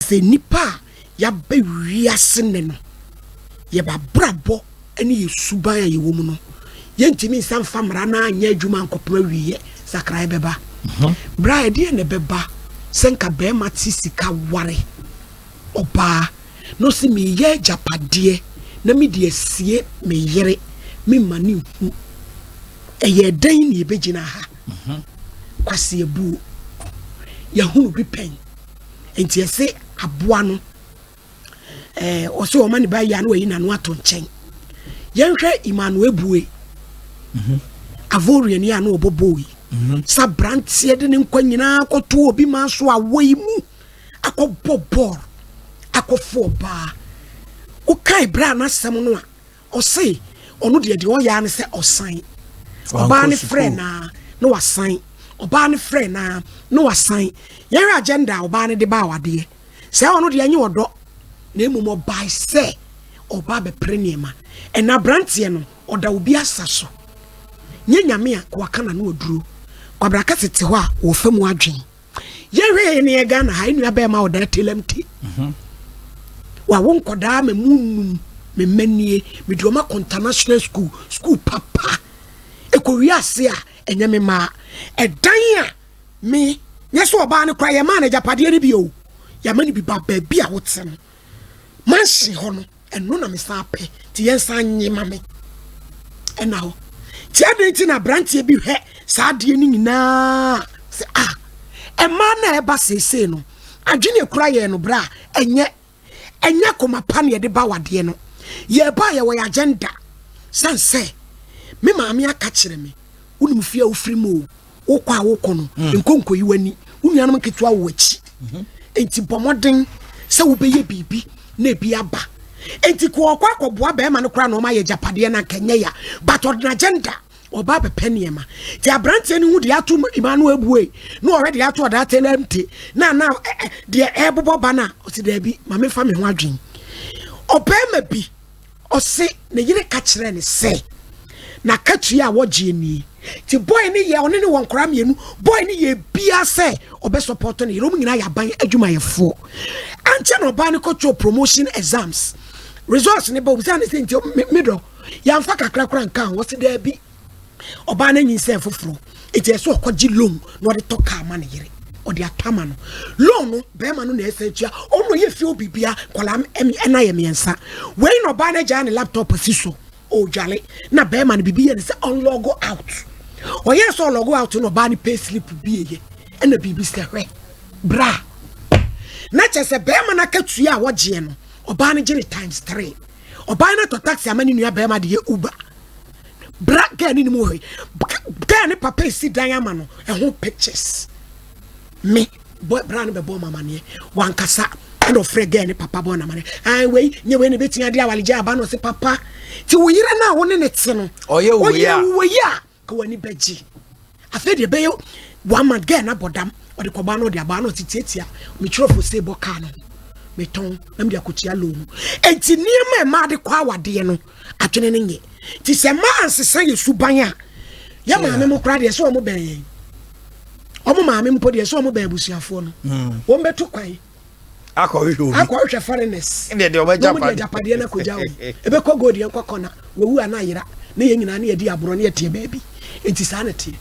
Sɛ nnipa a yɛaba wiase nnɛ no, yɛn abrabɔ ne yɛn suban a yɛwɔ mu no, yɛntumi nsa mfa mmara no anyɛ adwuma nkɔpem awieɛ. Sakraeɛ bɛba. Berɛ a ɛdeɛ na ɛbɛba sɛ nka bɛrima te sika ware ɔbaa na ɔsi meyɛ agyapadeɛ na mede asie me yere, memma ne hu. Ɛyɛ dɛn na yɛbɛgyina ha? Kwasi abuo. Yɛahunu bi pɛn. Nti ɛse aboa no ɔsɛ ɔma ne ba yi a na wayi n'ano ato nkyɛn. Yɛnhwɛ Emmanuel Ebue. Avorian yi a na ɔbɔ bɔɔl yi. Sɛ aberanteɛ de ne nkwa nyinaa kɔto obi maa so awɔ yi mu akɔbɔ bɔɔl akɔfo ɔbaa. Wokae berɛ a n'asɛm no a ɔse ɔno deɛ deɛ ɔyɛ ne sɛ ɔsan ɔbaa ne frɛ naa na wasan, ɔbaa ne frɛ naa na wasan. Yɛhwɛ agenda a ɔbaa no de ba awadeɛ sɛ ɔno deɛ ɛnyɛ ɔdɔ na mmom ɔbaa sɛ ɔbaa bɛpere nneɛma. Ɛna aberanteɛ no ɔda obi asa so nyɛ Nyame a kɔaka n'ano aduro. Kwabra kɛse te hɔ a wɔfa mu adwen. Yɛhwɛ yɛn ne yɛ Ghana ha, nnua bɛrima ɔda telam te wawo nkɔdaa ma mu num, me mma nie, mede ɔma kɔ international school, school papa, ɛkɔwie ase a ɛnyɛ me maa ɛdan a me nyɛ sɛ ɔbaa no koraa yɛmaa no agyapadeɛ no bi o, yɛama no bi ba baabi a wote no mansion hɔ no, ɛno na mesan pɛ nti yɛnsan nye ma me ɛna hɔ. Nti adɛn nti na aberanteɛ bi hwɛ saa adeɛ no nyinaa sɛ a ɛmaa no a ɛba seesei no adwene ekura yɛn no berɛ a ɛnyɛ akoma pa ne yɛde ba wadeɛ no. Yɛba a yɛwɔ yɛ agenda san sɛ me maame aka kyerɛ me, wonim fie a wofiri mu o, wokɔ a wokɔ no nkonkoyi w'ani, wo nuanom nketewa wɔ w'akyi, nti bɔ mmɔden sɛ wobɛyɛ biribi na ebi aba. Nti kò ɔkɔ akɔboa bɛrima no koraa na ɔma yɛ agyapadeɛ no anka nyɛ ya, but ɔde n'agenda ɔba abɛpɛ nneɛma. Nti aberanteɛ no hu deɛ ato Emmanuel Ebue na ɔhwɛ deɛ ato ɔda Taylor Mte na na deɛ ɛbobɔ ba no a ɔsi daabi, ma mefa me ho adwen. Ɔbɛrima bi ɔse ne yere ka kyerɛ ne sɛ n'akatua a wɔgye nie, nti boy ne yɛ ɔne ne wɔ nkɔraa mmienu. Boy ne yɛ bia sɛ ɔbɛ support ne yere, ɔmo nyinaa yɛ aban adwumayɛfoɔ. Ankyɛ na ɔbaa no kɔtwerɛ promotion exams results ne ba, obisa ne sɛ nti me dɔ yɛamfa kakra kora nka ho? Ɔse daabi, ɔbaa no anyinsɛn foforɔ, nti ɛsɛ ɔkɔgye loan na ɔde tɔ kaa ma ne yere. Ɔde atɔ ama no. Loan no bɛrima no na ɛsɛ atua, ɔno yɛ fie obibia nkɔlaa ɛna yɛ mmiɛnsa wei na ɔbaa no agyaa ne laptop si so ɔredwale na bɛrima no biribi yɛ ne sɛ ɔnlog out. Ɔyɛ sɛ ɔlog out na ɔbaa no pay slip bi yɛ ɛna biribi sɛ hwɛ bra na kyerɛ sɛ bɛrima no akatua a wɔgyeɛ no, ɔbaa no gye ne times three. Ɔbaa no atɔ taxi ama ne nua bɛrima de yɛ Uber. Bra girl ne mu hɔ, girl ne papa esi dan ama no, ɛho pictures me boy bra no bɛbɔ ɔmo amaneɛ. Wankasa ɛna ɔfrɛ girl ne papa bɔ ɔmo amaneɛ an wei nye wei na ebetumi ade awaregye aba na ɔsɛ papa ti wo yere no a wo ne ne te no ɔyɛ wei a ɔyɛ wei a ka w'ani bɛgye. Afei deɛ ɛbɛyɛ one month, girl no abɔ dam, ɔde kɔbaa no ɔde abaa no ɔte tiatia metwerɛfo se bɔ kaa no metɔn na mede akɔtua loan no. Enti nneɛma a ɛmaa de kɔ awadeɛ no adwene no nyɛ. Nti sɛ mmaa ansesa yɛ suban a, yɛ maame mo koraa deɛ sɛ ɔmo bɛn yɛn, ɔmo maame mpo deɛ sɛ ɔmo bɛn abusuafoɔ no, wɔn bɛtu kwan akɔhwehwɛ obi akɔhwehwɛ foreigners ɛdeɛ deɛ ɔbɛgya na ɔmo de agyapadeɛ no akɔgya wɔn. Ebɛkɔ gold yɛn kɔkɔ na wɔwu a na ayera na yɛn nyinaa ne yɛdi aborɔ ne yɛteɛ baabi. Nti saa na teɛ.